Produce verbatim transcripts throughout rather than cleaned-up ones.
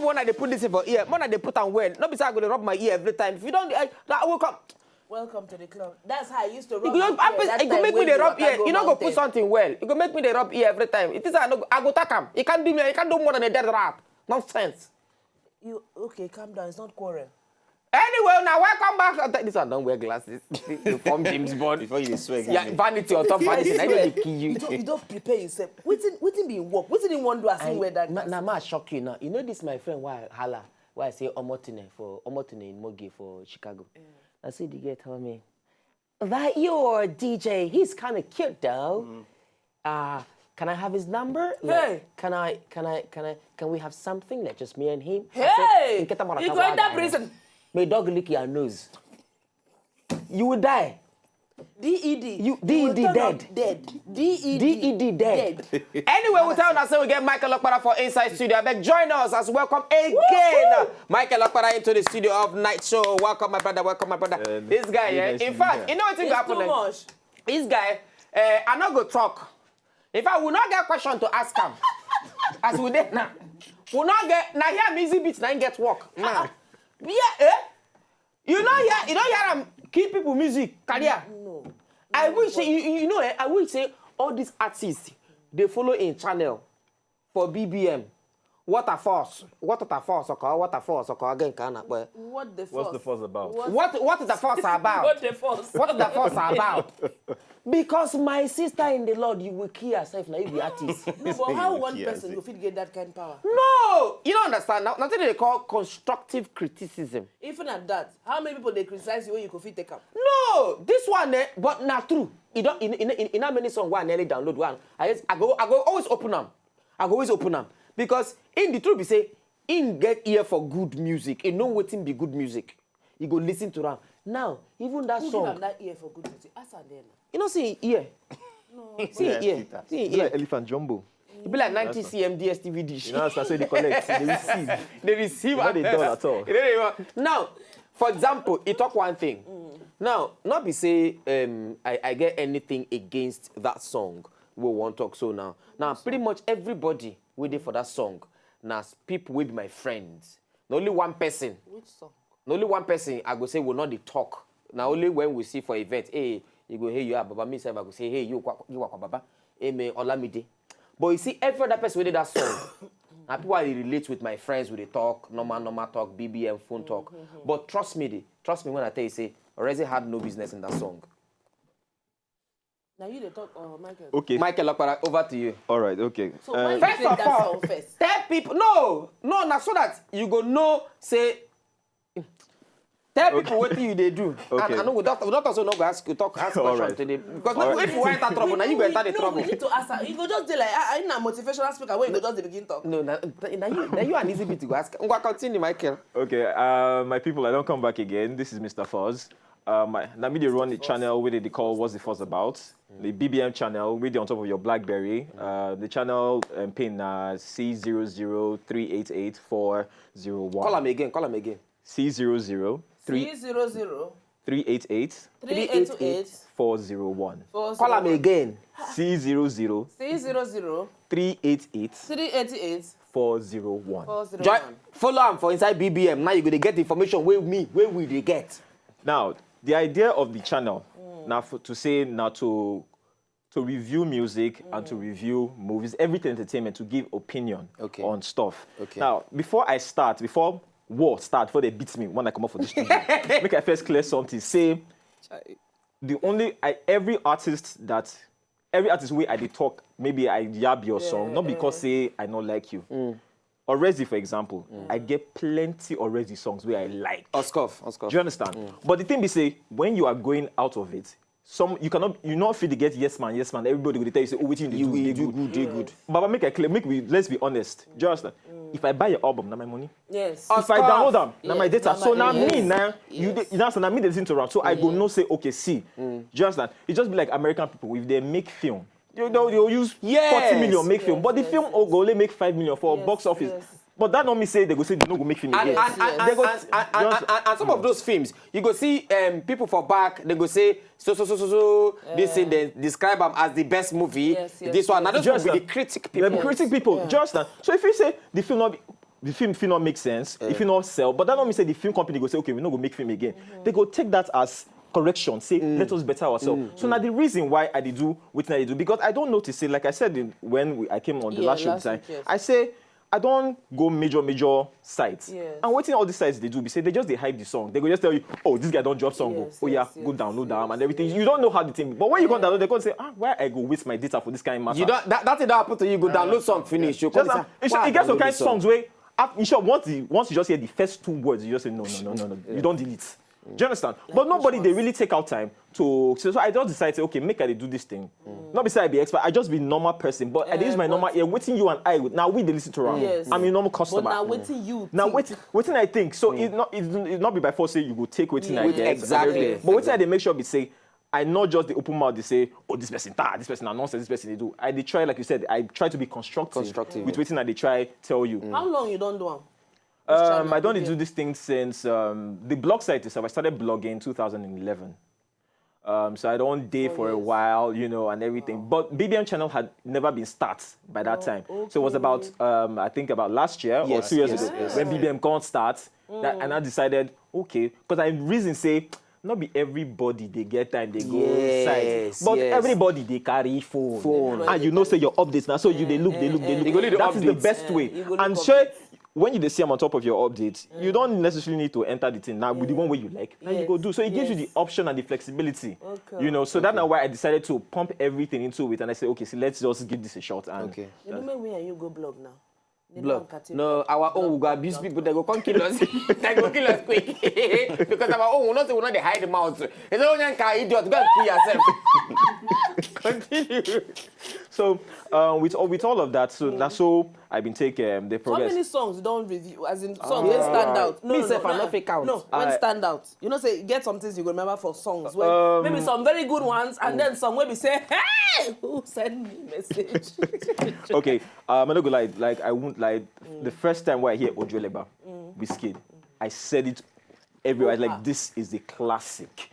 When I dey put this thing for ear, when I dey put am well, no be say I go dey rub my ear every time. If you don't, I, I will come. Welcome to the club. That's how I used to rub You go, my ear that it go time make me when dey the rub water ear. go You no go put mountain. Something well. You go make me dey rub ear every time. It is I no go, I go attack am. You can't do me. You can't do more than a dead rat. Nonsense. You okay? Calm down. It's not quarrel. Anyway, now welcome back. Uh, This one don't wear glasses. You form James Bond. Before you dey swear, Yeah, vanity on top vanity. I dey kill You you. don't, you don't prepare yourself. Wetin wetin be im work? Wetin im wan do as im wear that Na, glass? Na ma shock you now. You know this my friend why I holla, why I say Omotine for Omotine in Mogi for Chicago. I see the girl tell me that your D J, he's kind of cute though. Uh, can I have his number? Like, Hey. Can I? Can I? Can I? Can we have something like just me and him? I Hey! Nketa mara You go tawa enter aga. Prison. May dog lick your nose. You will die. D E D. You- will D E D turn up dead. Dead. D E D. D E D dead. Anyway, we tell una say we get Michael Okpara for inside studio. Abeg join us as we welcome again Michael Okpara into the studio of Night Show. Welcome, my brother. Welcome, my brother. Um, This guy, very yeah. nice to In be fact, here. You know what thing It's happen? Too Eh? Much. This guy, uh, I no go talk. In fact, we not get question to ask him. As we did now, we not get now. Here, easy beats now get work. Nah. Yeah, eh? You know, yeah, you know, yeah, um, kill people music career. No. I wish say, you, you you know, eh, I wish say all these artists they follow in channel for B B M. What a force! What a force! Okay, what a force! Okay, again, can I? What the force? What's the force about? What what is the force about? What the force? What is the force about? Because my sister in the Lord, you will kill yourself now if you artist. No, but how one Yes. person go fit get that kind power? No, you don't understand. Now, nothing they call constructive criticism. Even at that, how many people they criticize you when you go fit take up? No, this one, eh, but not true. You don't in in in, in how many songs where I nearly download one. I just, I go I go always open them. I go always open them because in the truth we say in get ear for good music. You know what be good music. You go listen to them now. Even that Who give song, am that ear for good music? Ask am there now. You know, see ear. See Yeah, ear. Peter. See Be like ear. Elephant Jumbo. It be like ninety C M D S T V dish. You know, as I say, they collect, they receive. They receive They no dey and dull at all. You know, now, for example, you talk one thing. Now, not be say um, I, I get anything against that song. We won't talk so now. Now, pretty much everybody waiting for that song. Now, people will be my friends. Not only one person. Which song? Na only one person I go say we not dey talk. Na only when we see for event, hey, you go, hey, you are Baba. Me sef, I go say, hey, you kwa, you are kwa Baba. Amen, Olamide. But you see, every other person wey dey that song, na people I dey relate with, my friends, we dey talk, normal, normal talk, B B M, phone talk. But trust me, dey, trust me when I tell you, say, Orezi had no business in that song. Now you dey talk, uh, Michael. Okay. Michael Okpara, over to you. All right. Okay. So Uh, why you First take of that all, song first? Tell people, no, no, na so that you go know, say, tell people what you they do. Okay. And I know we don't, we don't also know go ask you talk ask All question right. Today because All people, right. If you enter trouble, now you go enter the No, trouble. We need to ask her. You go just dey like, I, I na motivational speaker. When you go just dey begin talk. No, now, now you, now you an easy bit to go ask. Ngwa, continue, Michael. Okay, uh, my people, I don't come back again. This is Mister Foz. Uh, my, na me dey run the channel wey dey call What's the Fuss About? The B B M channel wey dey on top of your BlackBerry. Uh, the channel um, pin na C zero zero three eight eight four zero one. Call him again. Call him again. C zero zero three Three zero zero three eight eight three eight eight four zero one. four Call him again. C zero zero Three zero zero three eight eight three eight eight four zero one. four zero Join, one. Follow him for inside B B M. Now you go to get the information where me, where we they get. Now, the idea of the channel now for, to say now to to review music and to review movies, everything entertainment, to give opinion Okay. on stuff. Okay. Now, before I start, before war start, before they beat me when I come up for this studio, make I first clear something. Say the only I, every artist that every artist wey I dey talk, maybe I yab your song, not because say I no like you. Already, for example, I get plenty already songs where I like. Oscoff, Oscoff. Do you understand? But the thing be say when you are going out of it, some you cannot you not fit to get yes man, yes man. Everybody will tell you say, oh, what you do, You will they do good. good, they good. Baba, make I clear, make we let's be honest. Do you understand? If I buy your album, na my money. Yes. If I Oscoff. download them, na my Yes, data. na So my- now me yes, now you yes. dey- you understand? Now me they listen to rap. So I go know say okay, see, do you understand? It's just be like American people if they make film. You know they will use Yes. forty million make film, Yes, but the yes, film yes. will go only make five million for Yes, box office. Yes. But that not me say they go say they no go make film And, again. and, and, They and, go- and, and, and, and, and some of those films, you go see um, people for back, they go say, so, so, so, so, so, this thing, they describe them as the best movie. Yes, yes, This one, yes. now those Just will be that- the critic They're people. critic people. Yeah. Just that. So if you say the film not be, the film fit not make sense, if it not sell, but that don't mean say the film company go say, "Okay, we no go make film again." They go take that as correction, say, "Let us better ourselves." So now the reason why I dey do wetin I dey do, because I don't notice it. Like I said in, when we, I came on the Yeah, last show last design, week, yes. I say, I don't go major, major sites. Yes. And wetin all these sites they do, be say they just they hype the song. They go just tell you, "Oh, this guy don't drop song. Yes, Oh yeah, yes, go yes, download yes, am and everything." You don't know how the thing. But when you come download, they go say, "Ah, why I go waste my data for this kind of matter?" You don't. That, that thing that happen to you. Go download song, finish. You Just come am, it's, it gets some kind songs where, af- in short, once the once you just hear the first two words, you just say, "No, no, no, no, no." You don't delete. Do you understand? But nobody they really take out time to. So, so I just decided, say, "Okay, make I dey do this thing." Not because I be expert, I just be normal person, but I dey use my but normal ear. Wetin you and I, now we dey listen to am. Yes. I'm a normal But customer. Now wetin you Now think? Wetin wetin I think. So it not it, it not be by force say you go take wetin I With- get. exactly. But wetin I dey make sure be say I not just dey open mouth dey say, "Oh, this person, ah, this person na nonsense, this person dey do." I dey try, like you said, I try to be constructive, Constructive. With wetin I dey try tell you. How long you don do am? Um, I don dey do this thing since, um, the blog site itself. I started blogging two thousand eleven. Um, so I don dey for a while, you know, and everything. But B B M channel had never been start by that time. So it was about, um, I think about last year or Yes, two years yes, ago yes. When B B M can't start. That, and I decided, okay, because I reason say not be everybody they get time they go Yes, site, but yes. Everybody they carry phone, Phone. And you know say your updates now, so you they look, they look, they look. You go need the That is the updates. Best Eh, way. You go And look share updates. When you dey see am on top of your updates, you don't necessarily need to enter the thing now with the one way you like. Now you go Yes, do so. It gives you the yes. Option and the flexibility. Okay. You know, so that's now why I decided to pump everything into it, and I said, "Okay, so let's just give this a shot." And Okay. You know, make me and you go blog now. They Blog. don't catch it. No, our own will go abuse people. They go come kill us. They go kill us quick because our own will not say we not dey hide the mouth. It's only can idiot. Go and kill yourself. Continue. So uh, with all with all of that, so that's so I've been taking um, the How progress. Many songs you don't review? As in songs wey stand out. No, Me no, sef, no, I no, no fit count. No, when I- stand out. You know, say get some things you go remember for songs. Wey, Um, maybe some very good ones, and then some wey be say, "Hey, who send me message?" Okay, um, I'm not gonna lie. Like I won't lie. The first time where I hear Ojuelegba, Wizkid, I said it everywhere. I was like, "This is the classic."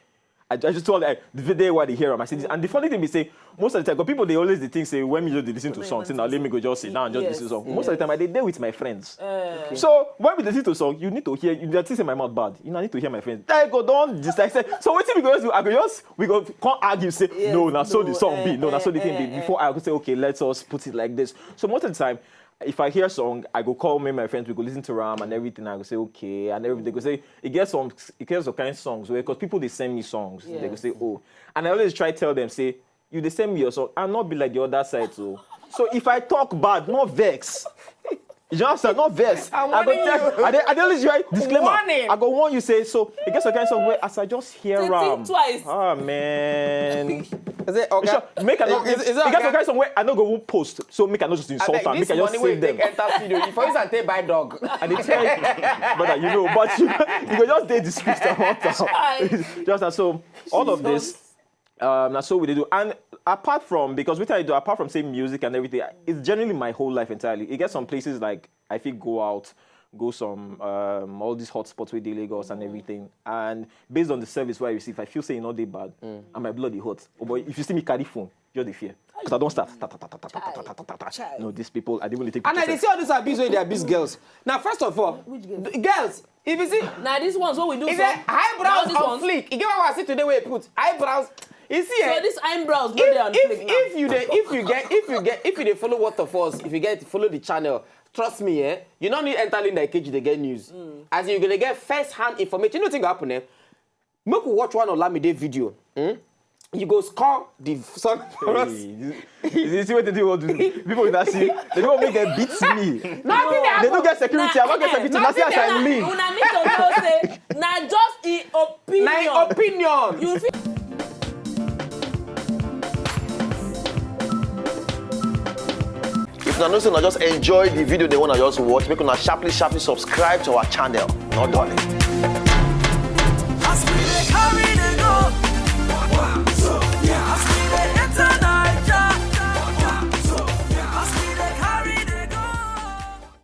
I, I just told like the day where they hear him, I said this. And the funny thing be say, most of the time, 'cause people they always they think say when me just dey listen to songs, say, "Now let me go just sit down and just Yes, listen to song." Most of the time, I dey there with my friends. So when we listen to song, you need to hear. You just say my mouth bad. You know, I need to hear my friends. I go don't dislike. Say, so what we go do? I go just we go can't argue. Say, Yes, "No, now so the no, song eh, be. No, now so the eh, thing be." eh, Before I go say, "Okay, let us put it like this." So most of the time, if I hear song, I go call me my friends. We go listen to Ram and everything. I go say, "Okay," and everything. They go say it gets some it gets some kind of songs where because people they send me songs. They go Yes. Say, "Oh," and I always try tell them say, "You they send me your song. I'm not be like the other side too." So if I talk bad, not vex. You just understand, not vex. I'm I go warning tell you. I dey, I dey always write disclaimer. Warning. I go warn you say so. It gets some kind of song where as I just hear Think Ram. Twice. Ah man. Is it okay? Sure, make I not. Is- is it It gets some okay? Kind of song where I not go even post. So make I not just insult them. Make I just This money save wey them. Take enter studio. If I use and take buy dog. I dey tell you, brother, you know, but you, you go just dey discreet and want am. Just and so all of this, um, that's what we dey do. And apart from because we tell you, apart from say music and everything, it's generally my whole life entirely. It gets some places like I feel go out, go some um, all these hotspots with the Lagos and everything. And based on the service where I receive, I feel say you know they bad, and my blood is hot. Oh boy, if you see me carry phone, you're the fear. Because I don't start. Ta, ta, ta, ta, ta, ta, ta, ta, ta, ta, ta. Child. No, these people, I didn't really take. And I dey Pictures. See all this abuse wey dey abuse girls. Now, first of all, Which girls? The girls, if you see, Now these ones wey we do if so. the eyebrows Now these on ones. Fleek. You get what I see today? Where you put eyebrows. You see, So eh? These eyebrows no If, dey on if, fleek now. If you dey, if you get, if you get, if you dey follow What of Us, if you get follow the channel, trust me, eh, you no need enter in that cage dey get news. As you gonna get first hand information, you know thing go happen, eh? Make we watch one Olamide video. Hmm? You go score the song for us. Hey, you see what they do? People that see, they don't make them beat me. Nothing dey They don't happen. Get security. I don't get security. Nothing as I leave. Una need to know say na just e opinion. Na im opinion. You fit If una know say una just enjoy the video they wanna just watch, make una sharply sharply subscribe to our channel. No darling.